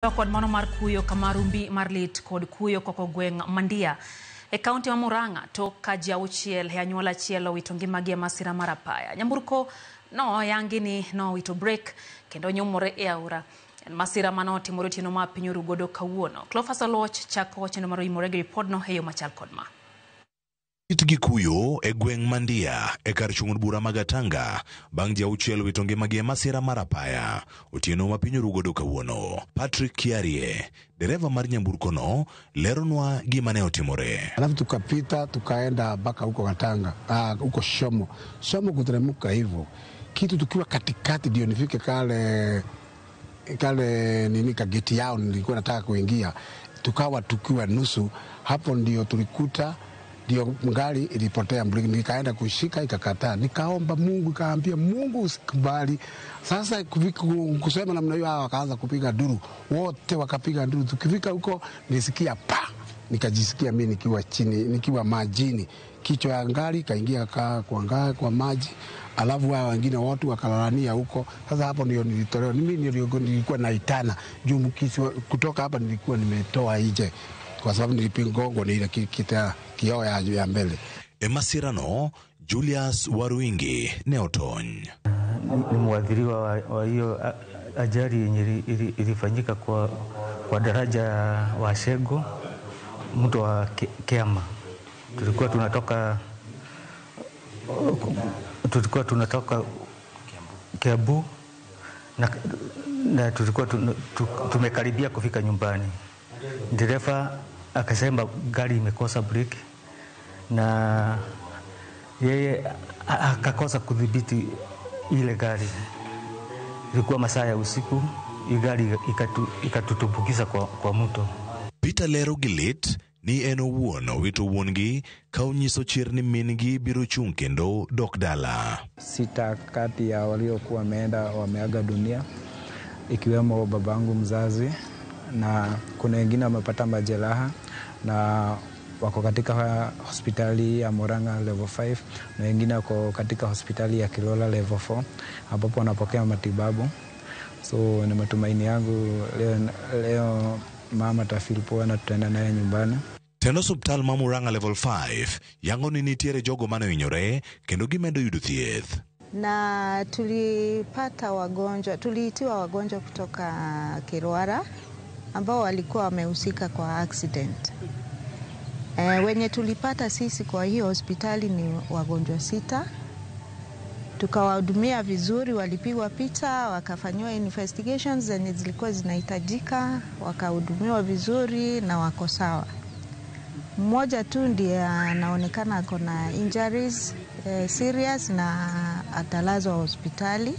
Kod mano mar kuyo kamarumbi mar lit kod kuyo koko gweng' Mandia e kaunti ma Murang'a tok ka ji auchiel e anyuola achiel owito ngimagi e masira mar apaya. Nyamburko no oyangi ni nowito brek kendo nyumore e aora. En masira mane otimore otieno ma piny oru godo kawuono. Cleophas Oluoch chako chenro mar oimore gi ripodno e yo machal kod ma. It gi kuyo e gweng' Mandia e kar chung' od bura ma Gatanga bang' ji auchiel wito ngimagi e masira mar apaya otieno ma piny oru godo kawuono. Patrick Kiarie, dereva mar nyamburkono, leronwa gima ne otimore. Alafu tukapita tukaenda mpaka huko Katanga, huko Shomo. Shomo kuteremka hivyo kitu tukiwa katikati ndio nifike kale kale nini kageti yao nilikuwa nataka kuingia, tukawa tukiwa nusu hapo, ndio tulikuta ndio gari ilipotea breki, nikaenda kushika ikakataa, nikaomba Mungu, ikaambia Mungu usikubali. Sasa kusema namna hiyo, hawa wakaanza kupiga duru, wote wakapiga duru. Tukifika huko nilisikia pa, nikajisikia mimi nikiwa chini, nikiwa majini, kichwa ya gari kaingia kwa, kwa maji, alafu hao wengine wote wakalalania huko. Sasa hapo ndio nilitolewa mimi, nilikuwa naitana juu kutoka hapa nilikuwa nimetoa nje kwa sababu nilipigwa ni ile kita kioo ya mbele. E masirano Julius Waruingi ne otony. Ni mwathiriwa wa hiyo ajali yenye ilifanyika kwa daraja wa Shego, mto wa Kiama. Tulikuwa tunatoka Kiambu na tulikuwa tumekaribia kufika nyumbani. Dereva akasema gari imekosa breki na yeye akakosa kudhibiti ile gari. Ilikuwa masaa ya usiku, hii gari ikatutumbukiza kwa mto. Peter lero gi lit ni en owuon owito wuon-gi ka onyiso chir ni min-gi biro chung' kendo dok dala. 6 kati ya waliokuwa wameenda wameaga dunia, ikiwemo babangu mzazi, na kuna wengine wamepata majeraha na wako katika hospitali ya Murang'a level 5 na wengine wako katika hospitali ya Kilola level 4 ambapo wanapokea matibabu. So ni matumaini yangu leo, leo mama atafeel poa na tutaenda naye nyumbani. Tend osuptal ma Murang'a level 5 yango ni nitiere jogo mane ohinyore kendo gimedo yudo thieth. Na tulipata wagonjwa, tuliitiwa wagonjwa kutoka Kirwara ambao walikuwa wamehusika kwa accident. Wenye tulipata sisi kwa hiyo hospitali ni wagonjwa 6. Tukawahudumia vizuri, walipigwa picha, wakafanyiwa investigations zenye zilikuwa zinahitajika, wakahudumiwa vizuri na wako sawa. Mmoja tu ndiye anaonekana ako na injuries serious na atalazwa hospitali.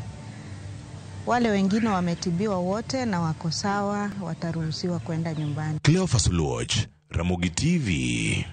Wale wengine wametibiwa wote na wako sawa, wataruhusiwa kwenda nyumbani. Cleophas Oluoch, Ramogi TV.